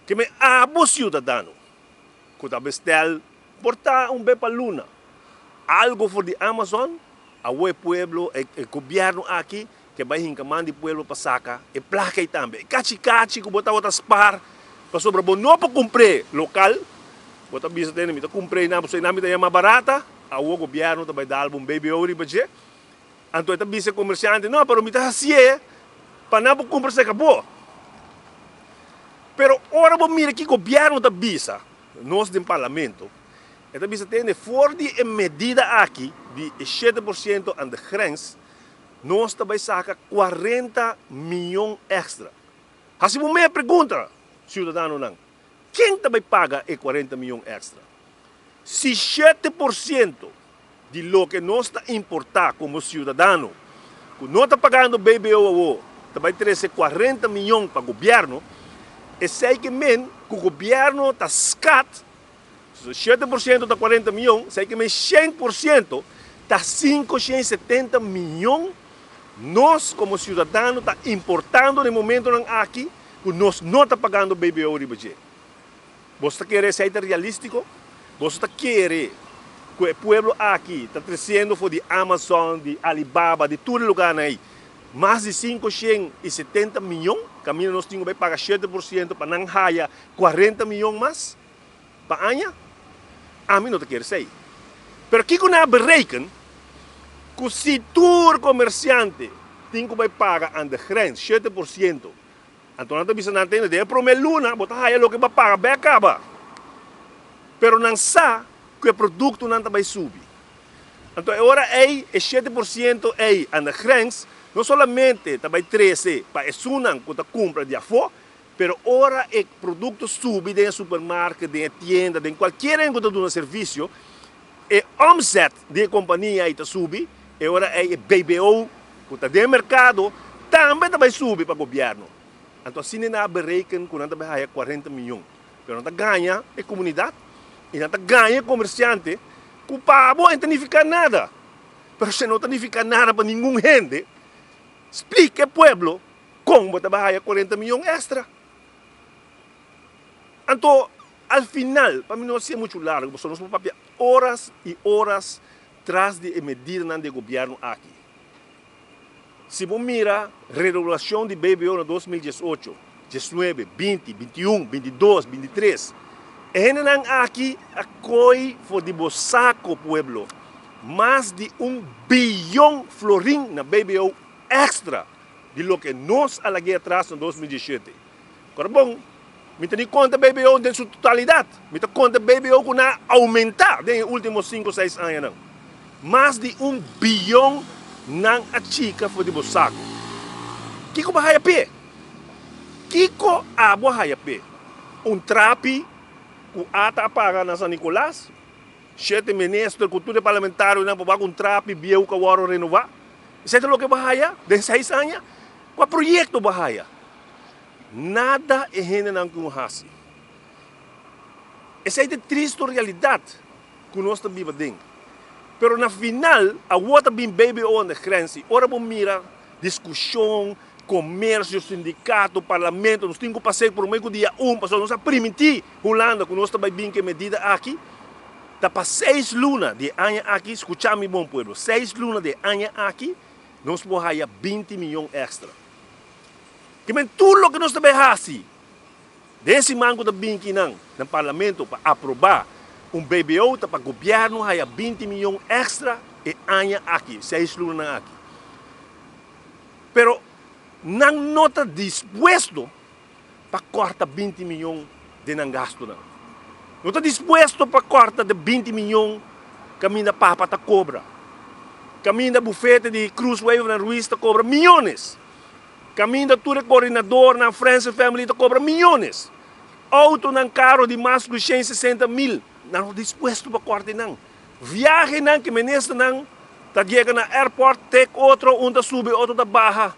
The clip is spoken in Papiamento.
Ke men abo siudadano ku ta bestel por ta un be pa luna algo for di Amazon, awo e pueblo, e gobierno aki ke bai hinka man di pueblo pa saka e plaka ei tambe. E kachi kachi ku bo tabata spar pasobra bo no por kumpr'é lokal, bo ta bisa tende mi ta kumpr'é einan pasobra einan mi ta yama barata, awo gobierno ta bai dal bo un BBO riba dje. Anto e ta bisa e komersiante, No, pero mi ta hasié pa nan por kumpra serka bo. Pero ora bo mira ki gobièrnu ta bisa nos den parlamento, e ta bisa tende for di e medida aki di e 7% aan de grens, nos ta bai saka 40 miyon èkstra. Hasi bo mes pregunta, siudadanonan, ken ta bai paga e 40 miyon èkstra? Si 7% di loke nos ta importá komo siudadano ku no ta pagando BBO awor ta bai trese 40 miyon pa gobièrnu, esei ke men ku gobièrnu ta skat, 7% ta 40 miyon, esei ke men 100% ta 570 miyon nos komo siudadano ta importando na e momentonan aki ku nos no ta pagando BBO riba dje. Boso ta kere esei ta realístiko? Boso ta kere ku e pueblo aki ta tresiendo for di Amazon, di Alibaba, di tur e lugarnan ei, mas di 570 miyon? Kaminda nos tin ku bai paga 7% pa nan haya 40 miyon mas pa aña? Ami no ta kere esei. Pero kiko nan a bereken? Ku si tur komersiante tin ku bai paga aan de grens 7%, Anto nan ta bisa nan tende, den e promé luna bo ta haya loke bo a paga bek kaba. Pero nan sa ku e produktonan ta bai subi. Anto e ora ei e 7% ei aan de grens no solamente ta bai trese pa esunnan ku ta kumpra di afó, pero ora e produkto subi den e supermarket, den e tienda, den kualkier en ku ta duna servisio, e omzet di e kompania ei ta subi, e ora ei e BBO ku ta den merkado tambe ta bai subi pa gobièrnu. Anto asina nan a bereken ku nan ta bai haya 40 miyon. Pero nan ta gaña e komunidat i nan ta gaña e komersiante ku pa abo e ta nifiká nada. Pero si e no ta nifiká nada pa ningun hende, splika e pueblo kon bo ta bai haya 40 miyon èkstra. Anto al final, pa mi no hasié muchu largu pasobra nos por papia oras i oras tras di e medidanan di e gobièrnu aki. Si bo mira regulacion di BBO na 2018, 19, 20, 21, 22, 23, e hendenan aki a coy for di bo saco pueblo mas di un biyon florin na BBO extra di loke nos a lag'é atras na 2017. Ora bon, mi ta di konta BBO den su totalidat. Mi ta konta BBO ku nan a oumentá den e último sinku seis añanan. Mas di un biyon nan a chika for di bo saku. Kiko bo a haya p'e? Kiko abo a haya p'e? Un trapi ku ata a paga na San Nicolas? Shete minister ku tur e parlamentarionan por wak un trapi bieu ku a wòrdu renová? Esei ta loke bo a haya den seis aña? Kua proyekto bo a haya? Nada e hendenan ku hasi. Esei ta e tristu realidat ku nos ta biba den. Pero na final, awor ta bin BBO aan de grens i ora bo mira diskushon, komersio, sindikato, parlamento, nos tin ku pas'é promé ku dia un pasobra nos a primintí Hulanda ku nos ta bai bin ku e medida aki. Ta pa seis luna di e aña aki, skucha mi bon pueblo, seis luna di e aña aki nos por haya 20 miyon èkstra. Ke men tur loke nos ta bay hasi den e siman ku ta bin kinan na parlamento pa aproba un BBO ta pa gobierno haya 20 miyon extra e aña aki, seis lunanan aki. Pero nan no ta dispuesto pa korta 20 miyon den nan gastonan. No ta dispuesto pa korta de 20 miyon kaminda papa ta kobra. Kaminda bufete di Cruz Wever en Ruiz ta kobra miyones. Kaminda tur e koordinadornan, friends and family ta kobra miyones. Outonan karo di mas ku 160 mil, nan no dispuesto pa korta nan. Viahenan ku ministernan ta yega na airport, tek otro, un ta subi, otro ta baha.